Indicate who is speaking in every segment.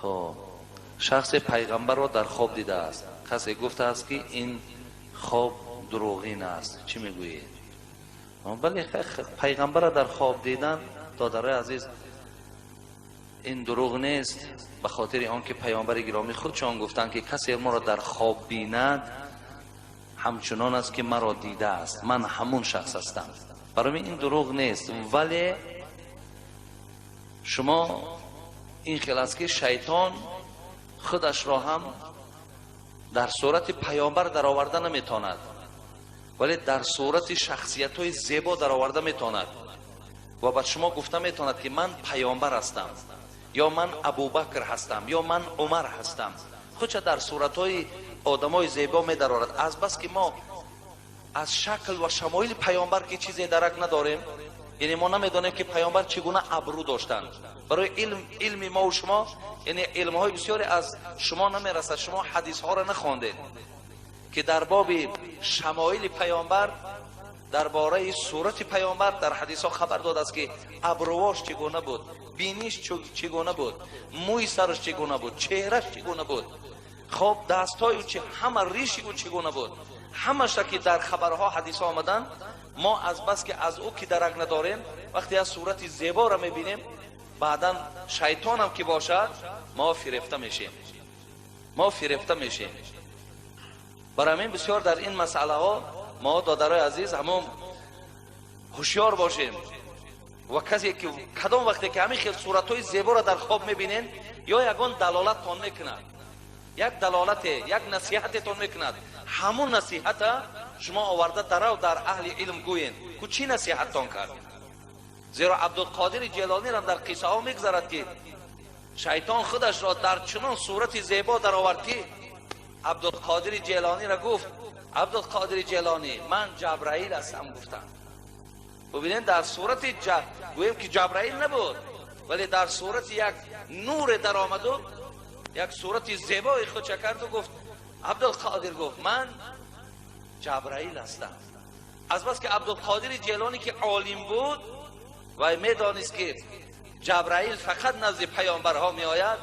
Speaker 1: Хоб, шахсе пайғамбарро дар хоб дидааст. Касе гуфтааст, ки ин хоб дурӯғин аст. Чӣ мегӯед? Бале, пайғамбарро дар хоб дидан, додарои азиз, ин дурӯғ нест, ба хотири он ки паёмбари гиромӣ худшон гуфтанд, ки касе моро дар хоб бинад, ҳамчунон аст, ки маро дидааст, ман ҳамун шахс ҳастам. Барои ин дурӯғ нест, вале шумо ин хел аст, ки шайтон худашро ҳам дар сурати паёмбар дароварда наметавонад, вале дар сурати шахсиятҳои зебо дароварда метавонад ва ба шумо гуфта метавонад, ки ман паёмбар ҳастам, ё ман Абубакр ҳастам, ё ман Умар ҳастам. Худша дар суратҳои одамои зебо медарорад. Азбаски мо аз шакл ва шамоили паёмбар ки чизе дарак надорем, яъне мо намедонем, ки паёмбар чӣ гуна абрӯ доштанд. Барои илм, илми мову шумо, яъне илмҳои бисёре аз шумо намерасад. Шумо ҳадисҳоро нахондед, ки дар боби шамоили паёмбар, дар бораи сурати паёмбар дар ҳадисҳо хабар додааст, ки абрӯвош чӣ гуна буд, биниш чӣ гуна буд, мӯи сараш чӣ гуна буд, чеҳраш чӣ гуна буд, хоб, дастҳои ӯ чи, ҳама риши ӯ чӣ гуна буд. Ҳамаша ки дар хабарҳо, ҳадисҳо омаданд, мо аз бас ки аз ӯ ки дарак надорем, вақте аз сурати зеборо мебинем, баъдан шайтонам ки бошад, мо фирефта мешем, мо фирефта мешем. Барои ҳамин бисёр дар ин масъалаҳо мо, додарои азиз, ҳамон ҳушёр бошем ва касе ки кадом вақте ки ҳамин хел суратҳои зеборо дар хоб мебинен, ё ягон далолаттон мекунад, як далолате, як насиҳатетон мекунад, ҳамун насиҳата шумо оварда дарав дар аҳли илм гӯен, ку чӣ насиҳаттон кард. Зеро Абдулқодири Ҷелонирам дар қиссаҳо мегузарад, ки шайтон худашро дар чунон сурати зебо даровард, ки Абдулқодири Ҷелониро гуфт: «Абдулқодири Ҷелонӣ, ман Ҷабраил ҳастам», гуфтам. Бубинед, дар сурати, гӯем ки Ҷабраил набуд, вале дар сурати як нуре даромаду як сурати зебои худша карду гуфт: «Абдулқодир, — гуфт, — ман Ҷабраил ҳастам». Азбаски Абдулқодири Ҷелонӣ ки олим буд вай медонист, ки Ҷабраил фақат назди паёмбарҳо меояд,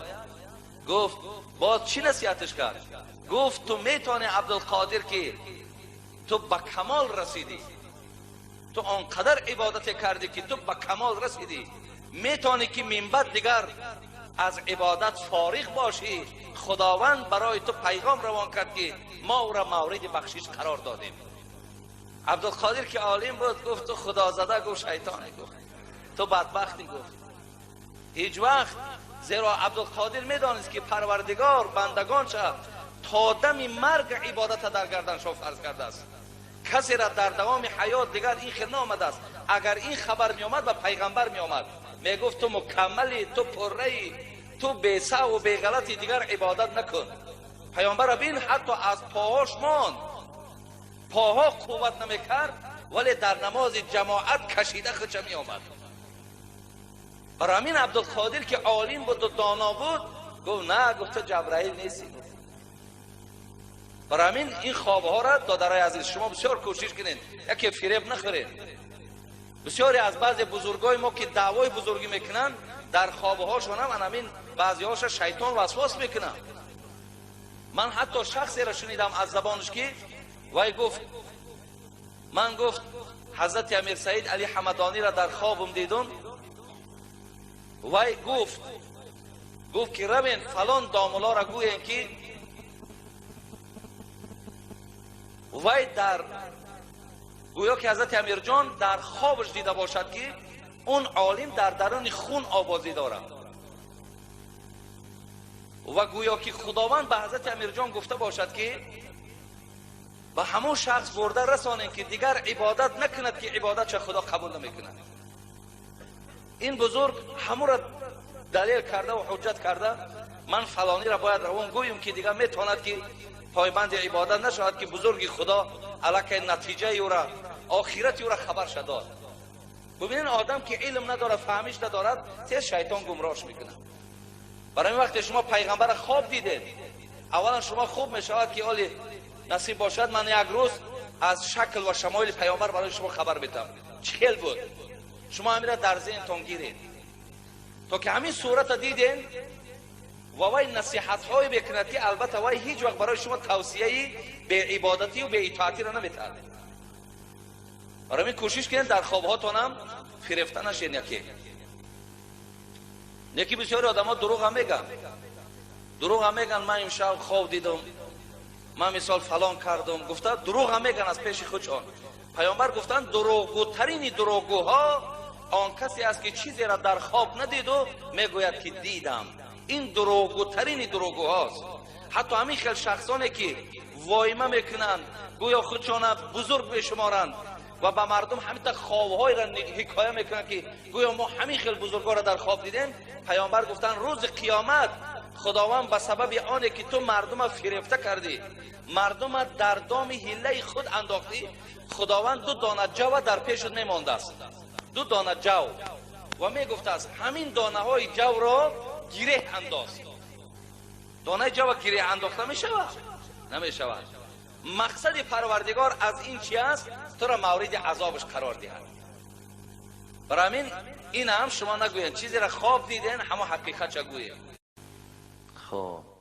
Speaker 1: гуфт, боз чӣ насиҳаташ кард? Гуфт: «Ту метавонӣ, Абдулқодир, ки ту ба камол расидӣ, ту он қадар ибодате кардӣ, ки ту ба камол расидӣ, метавонӣ, ки минбаъд дигар аз ибодат фориғ бошӣ. Худованд барои ту пайғом равон кард, ки мо ӯро мавриди бахшиш қарор додем». Абдулқодир ки олим буд, гуфт: «Ту худозада, — гуфт, — шайтоне, — гуфт, — ту бадбахтӣ», гуфт, ҳеҷ вақт. Зеро Абдулқодир медонист, ки Парвардигор бандагонша то дами марг ибодата дар гарданшо фарз кардааст. Касера дар давоми ҳаёт дигар ин хел наомадааст. Агар ин хабар меомад, ба пайғамбар меомад, мегуфт: «Ту мукаммалӣ, ту пурраӣ, ту бесаҳву беғалати, дигар ибодат накун». Пайғамбара бин, ҳатто аз поҳош монд, поҳо қувват намекард, вале дар намози ҷамоат кашида худша меомад. Барои ҳамин Абдулқодир ки олим буду доно буд, гуфт: «На, — гуфт, — ту Ҷабраил нестӣ», гуфт. Барои ҳамин ин хобҳоро, додарои азиз, шумо бисёр кӯшиш кунед, яке фиреб нахӯред. Бисёре аз баъзе бузургои мо, ки даъвои бузургӣ мекунанд, дар хобҳошон ҳам ҳамин баъзеҳоша шайтон васвос мекунад. Ман ҳатто шахсеро шунидам аз забонаш, ки вай гуфт: «Ман, — гуфт, — ҳазрати Амир Саид Али Ҳамадониро дар хобам дидум. Вай гуфт, ки равен, фалон домулоро гӯем, ки вай дар гӯё ки ҳазрати Амирҷон дар хобаш дида бошад, ки он олим дар даруни хун обозӣ дорад ва гӯё ки Худованд ба ҳазрати Амирҷон гуфта бошад, ки ба ҳамон шахс бурда расонем, ки дигар ибодат накунад, ки ибодатша Худо қабул намекунад». Ин бузург ҳамура далел карда ва ҳуҷҷат карда: «Ман фалониро бояд равон гӯем, ки дигар метавонад, ки пойбанди ибодат нашавад, ки бузурги Худо аллакай натиҷаи ӯра, охирати ӯра хабарша дод». Бубинед, одам ки илм надорад, фаҳмиш надорад, тез шайтон гумроҳш мекунад. Барои ин вақте шумо пайғамбара хоб дидед, аввалан шумо хуб мешавад, ки оли насиб бошад, ман як рӯз аз шакл ва шамоили пайғамбар барои шумо хабар метавам, чӣ хел буд. Шумо ҳамира дар зеҳнтон гиред, то ки ҳамин сурата диден. Ва вай насиҳатҳое мекунад, ки албатта вай ҳеҷ вақт барои шумо тавсияи беибодатию беитоатиро наметаҳад. Барои ҳамин кӯшиш кунед, дар хобҳотонам фирефта нашед. Яке неки бисёри одамо дурӯғам меган, дурӯғам меган: «Ман имшаб хоб дидам, ман мисол фалон кардам», гуфта дурӯғам меган аз пеши худшон. Паёмбар гуфтанд: «Дурӯғгӯтарини дурӯғгӯҳо он касе аст, ки чизеро дар хоб надиду мегӯяд, ки дидам». Ин дурӯғгӯтарини дурӯғгӯҳост. Ҳатто ҳамин хел шахсоне, ки войма мекунанд, гӯё худшона бузург мешуморанд ва ба мардум ҳаминта хобҳоеро ҳикоя мекунанд, ки гӯё мо ҳамин хел бузургоро дар хоб дидем. Паёмбар гуфтанд: рӯзи қиёмат Худованд ба сабаби оне ки ту мардума фирефта кардӣ, мардума дар доми ҳиллаи худ андохтӣ, Худованд ду дона ҷава дар пешат мемондааст, ду дона ҷав, ва мегуфтааст: «Ҳамин донаҳои ҷавро гиреҳ андоз». Донаи ҷава гиреҳ андохта мешавад? Намешавад. Мақсади Парвардигор аз ин чи аст? Туро мавриди азобаш қарор диҳад. Барои ҳамин ин ҳам шумо нагӯед, чизеро хоб диден, ҳамо ҳақиқатша гӯед.
Speaker 2: Хоб.